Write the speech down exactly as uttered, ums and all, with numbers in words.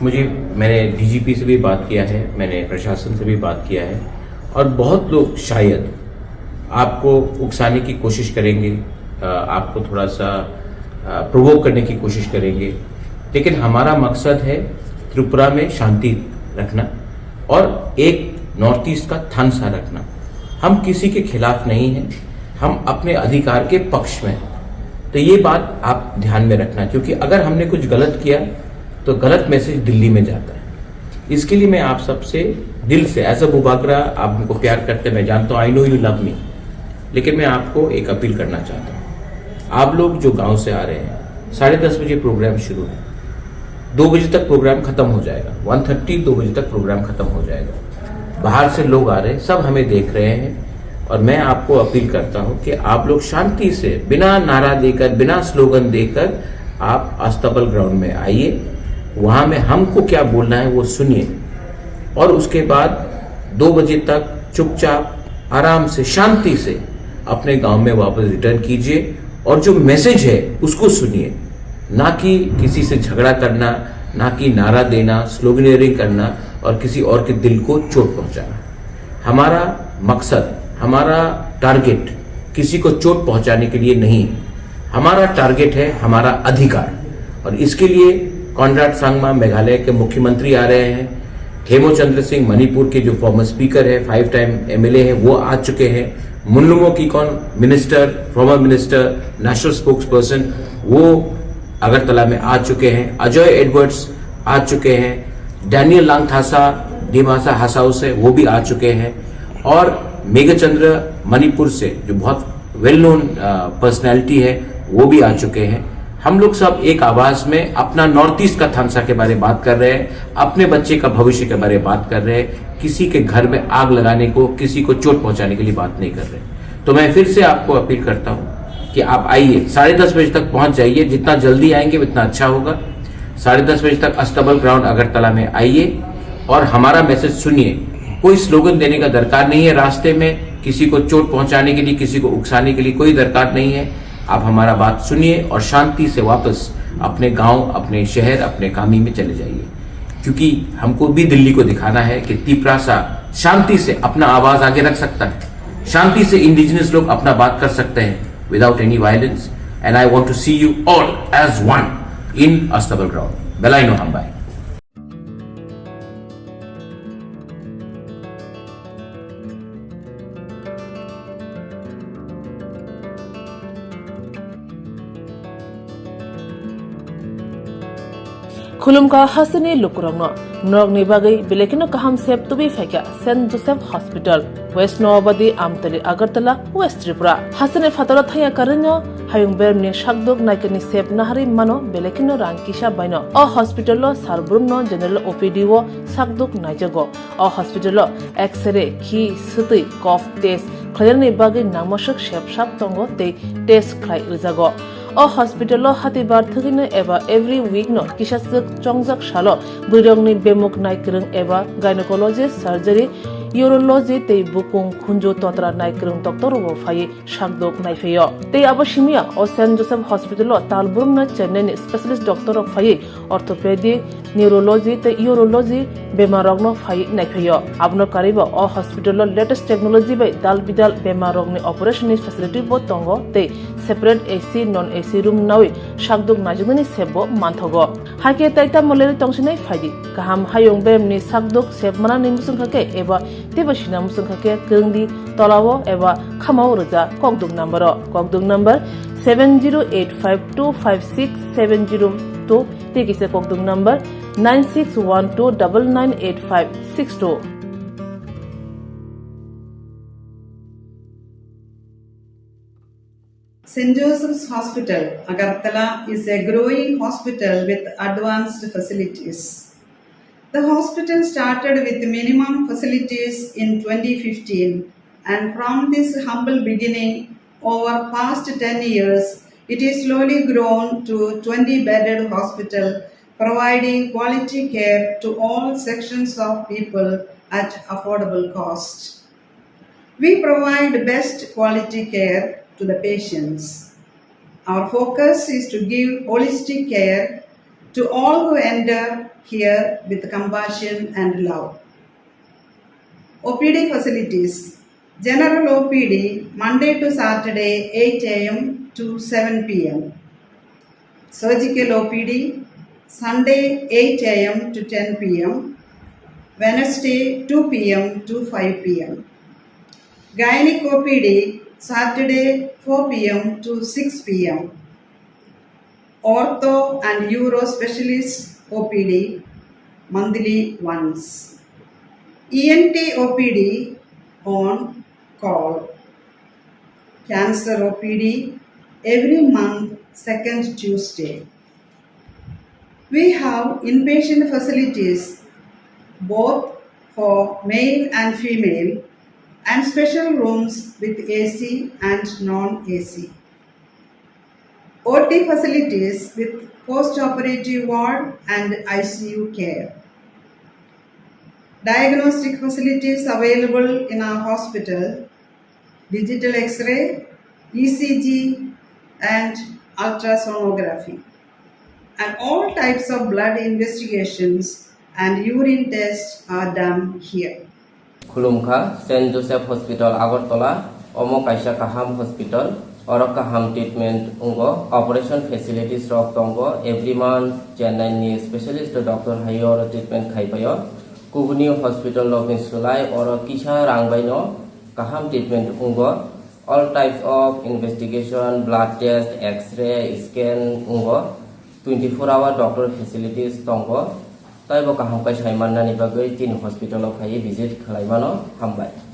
मुझे मैंने डीजीपी से भी बात किया है, मैंने प्रशासन से भी बात किया है, और बहुत लोग शायद आपको उकसाने की कोशिश करेंगे, अ, आपको थोड़ा सा प्रोवोक करने की कोशिश करेंगे, लेकिन हमारा मकसद है त्रिपुरा में शांति रखना और एक नॉर्थ ईस्ट का थानसा रखना। हम किसी के खिलाफ नहीं हैं, हम अपने अधिकार के पक्ष में हैं। तो ये बात आप ध्यान में रखना, क्योंकि अगर हमने कुछ गलत किया तो गलत मैसेज दिल्ली में जाता है। इसके लिए मैं आप सबसे दिल से, एज अ बुबागरा, आप हमको प्यार करते, मैं जानता हूँ, I know you love me, लेकिन मैं आपको एक अपील करना चाहता हूँ। आप लोग जो गांव से आ रहे हैं, साढ़े दस बजे प्रोग्राम शुरू है, दो बजे तक प्रोग्राम खत्म हो जाएगा, वन थर्टी, दो बजे तक प्रोग्राम खत्म हो जाएगा। बाहर से लोग आ रहे हैं, सब हमें देख रहे हैं, और मैं आपको अपील करता हूँ कि आप लोग शांति से, बिना नारा देकर, बिना स्लोगन देकर, आप अस्तबल ग्राउंड में आइए, वहाँ में हमको क्या बोलना है वो सुनिए, और उसके बाद दो बजे तक चुपचाप, आराम से, शांति से अपने गांव में वापस रिटर्न कीजिए, और जो मैसेज है उसको सुनिए, ना कि किसी से झगड़ा करना, ना कि नारा देना, स्लोगनियरिंग करना और किसी और के दिल को चोट पहुंचाना। हमारा मकसद, हमारा टारगेट किसी को चोट पहुंचाने के लिए नहीं है। हमारा टारगेट है हमारा अधिकार, और इसके लिए कॉनराड संगमा मेघालय के मुख्यमंत्री आ रहे हैं, हेमचंद्र सिंह मणिपुर के जो फॉर्मर स्पीकर है, फाइव टाइम एमएलए है, वो आ चुके हैं, मुनलुमो किकोन minister, former minister, national spokes person, वो अगरतला में आ चुके हैं, अजय एडवर्ड्स आ चुके हैं, डैनियल लांगथासा, डिमासा हासाओ से, वो भी आ चुके हैं, और मेघचंद्र मणिपुर से, जो बहुत वेल नोन पर्सनैलिटी है, वो भी आ चुके हैं। हम लोग सब एक आवाज में अपना नॉर्थ ईस्ट का थानसा के बारे में बात कर रहे हैं, अपने बच्चे का भविष्य के बारे में बात कर रहे हैं, किसी के घर में आग लगाने को, किसी को चोट पहुंचाने के लिए बात नहीं कर रहे। तो मैं फिर से आपको अपील करता हूँ कि आप आइए, साढ़े दस बजे तक पहुंच जाइए, जितना जल्दी आएंगे उतना अच्छा होगा। साढ़े दस बजे तक अस्तबल ग्राउंड अगरतला में आइए और हमारा मैसेज सुनिए। कोई स्लोगन देने का दरकार नहीं है, रास्ते में किसी को चोट पहुंचाने के लिए, किसी को उकसाने के लिए कोई दरकार नहीं है। आप हमारा बात सुनिए और शांति से वापस अपने गांव, अपने शहर, अपने कामी में चले जाइए, क्योंकि हमको भी दिल्ली को दिखाना है कि तिपरासा शांति से अपना आवाज आगे रख सकता है, शांति से इंडिजिनस लोग अपना बात कर सकते हैं without any violence. And I want to see you all as one in Astabal ground. Belai no hambai. Khulumkha hasteni lukurokno norokni bagwi belai kheno kaham sep tubui phaikha Saint Joseph Hospital, West Noabadi, Amtali, Agartala, West Tripura. Hasteni phataro thangya karwino hayung beremni sakduk naikani sep naharwi mano belai kheno rang kisa baino. O hospital o sar brumno general O P D o sakduk naijago. O hospital o X-ray, khi, swtwi, cough test khlainani bagwi nangmaswk sep sak tongo tei test khlai rwjago. O hospital o hatibar thwgwino eba every week no kisaswk chongjak salo bwrwirokni bemuk naikwrwng eba gynecologist, surgery, urology tei bukung khunju totra naikwrwng doctor rokbo phaiwi sakdok naiphaio. Tei abo simiya o Saint Joseph Hospital o tal brumno Chennai ni specialist doctor rok phaiwi orthopedic, neurology tei urology bemar rokno phaiwi naiphaio. Abono karwibo o hospital o latest technology bai dal bidal bemar rokni operation ni facility bo tongo tei separate A C, non A C room nawi sakdok naijaknani sep bo manthogo. Hakhe tai tamo lerwi tongsinai phaidi. Kaham hayung beremni sakdok sep manani muchungkha khe eba teibo sina muchungkha khe kwrwngdi tolao eba khamao rwja kokduk number o. Kokduk number seven zero eight five two five six seven zero two tei kisa kokduk number nine six one two double nine eight five six two. Saint Joseph's Hospital, Agartala is a growing hospital with advanced facilities. The hospital started with minimum facilities in twenty fifteen, and from this humble beginning, over past ten years, it is slowly grown to twenty bedded hospital, providing quality care to all sections of people at affordable cost. We provide best quality care to the patients. Our focus is to give holistic care to all who enter here with compassion and love. O P D facilities. General O P D, Monday to Saturday, eight A M to seven P M. Surgical O P D, Sunday, eight A M to ten P M, Wednesday, two P M to five P M. Gynec O P D, Saturday, four P M to six P M. Ortho and Uro Specialist O P D, monthly once. E N T O P D on call. Cancer O P D every month, second Tuesday. We have inpatient facilities both for male and female and special rooms with A C and non-A C. O T facilities with post-operative ward and I C U care. Diagnostic facilities available in our hospital, digital X-ray, E C G, and ultrasonography. And all types of blood investigations and urine tests are done here. Khulumkha, Saint Joseph Hospital, Agartala. Omo kaisa kaham hospital. Oro kaham treatment wngo. Operation facilities rok tongo. Every month Chennai ni specialist doctor hai oro treatment khai paio. Kubuni hospital rok ni slai oro kisa rang bai no kaham treatment wngo. All types of investigation, blood test, X-ray, scan wngo. Twenty four hour doctor facilities tongo. Taibo kaham khe sai mannani bagwi chini hospital o phaiwi visit khlai mano. Hambai.